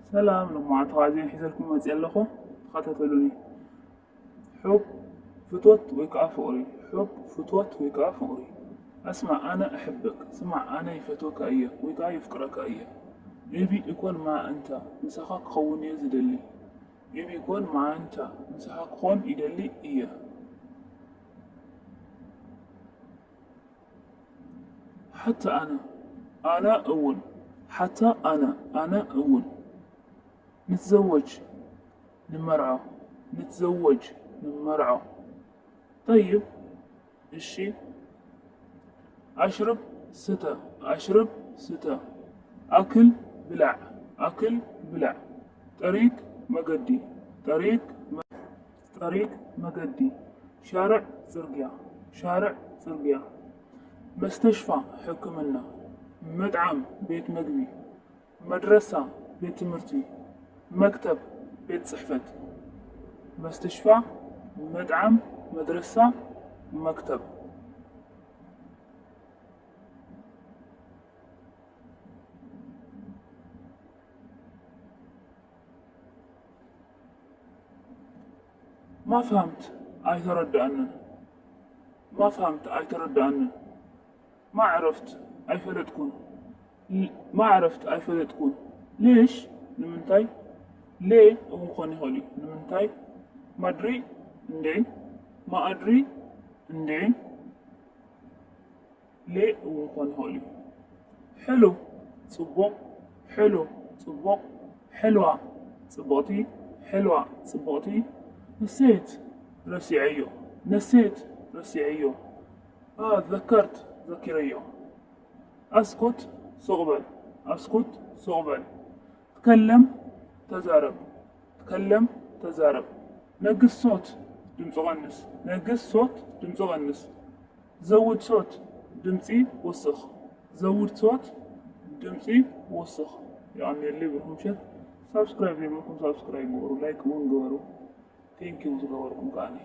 ሰላም፣ ሎማዓንቲ ኸዓ ዜና ሒዘልኩም መፅእ ኣለኹ። ተኸታተሉኒ። ሑብ፣ ፍትወት ወይ ከዓ ፍቕሪ። ሑብ፣ ፍትወት ወይ ከዓ ፍቕሪ። اسمع، أنا أحبك. ስማዕ፣ ኣነ ይፈትወካ እየ ወይ ከዓ የፍቅረካ እየ። ابي يكون مع أنت፣ ምሳኻ ክኸውን እየ ዝደሊ። ابي يكون مع أنت، ምሳኻ ክኾን ይደሊ እየ። حتى أنا، ኣነ እውን። حتى أنا، ኣነ እውን። نتزوج، ንመርዖ። نتزوج، ንመርዖ። طيب، እሺ። أشرب، ስተ። أشرب، ስተ። أكل، ብላዕ። أكل، ብላዕ። طريق، መገዲ። طريق، መ-፣ طريق، መገዲ። شارع، ፅርግያ። شارع، ፅርግያ። مستشفى، ሕክምና። مطعم، ቤት መግቢ። مدرسة، ቤት ትምህርቲ። مكتب، ቤት ፅሕፈት። مستشفى، مطعم، مدرسة، مكتب. ما فهمت، ኣይተረድኣንን። ما فهمت، ኣይተረድኣንን። ما عرفت، ኣይፈለጥኩን። ل-، ما عرفت، ኣይፈለጥኩን። ليش؟ ንምንታይ? ليه እውን ክኾን ይኽእል እዩ። ንምንታይ? ما أدري، እንድዒ። ما أدري، እንድዒ። ليه እውን ክኾን ይኽእል እዩ። حلو፣ ፅቡቕ። حلو، ፅቡቕ። حلوة، ፅብቕቲ። حلوة، ፅብቕቲ። نسيت، ረሲዐዮ። نسيت، ረሲዐዮ። آه، تذكرت، ዘኪረዮ። أسكت، ስቕ በል። أسكت، ስቕ በል። تكلم، ተዛረብ። تكلم، ተዛረብ። ነግስ ሶት፣ ድምፂ ቀንስ። ነግስ ሶት፣ ድምፂ ቀንስ። ዘውድ ሶት፣ ድምፂ ወስኽ። ዘውድ ሶት፣ ድምፂ ወስኽ። የቐንየለይ ብርኩም ምሸት። ሳብስክራይብ ዘይገበርኩም ሳብስክራይብ ግበሩ፣ ላይክ እውን ግበሩ። ቴንኪው ዝገበርኩም ከዓኒ።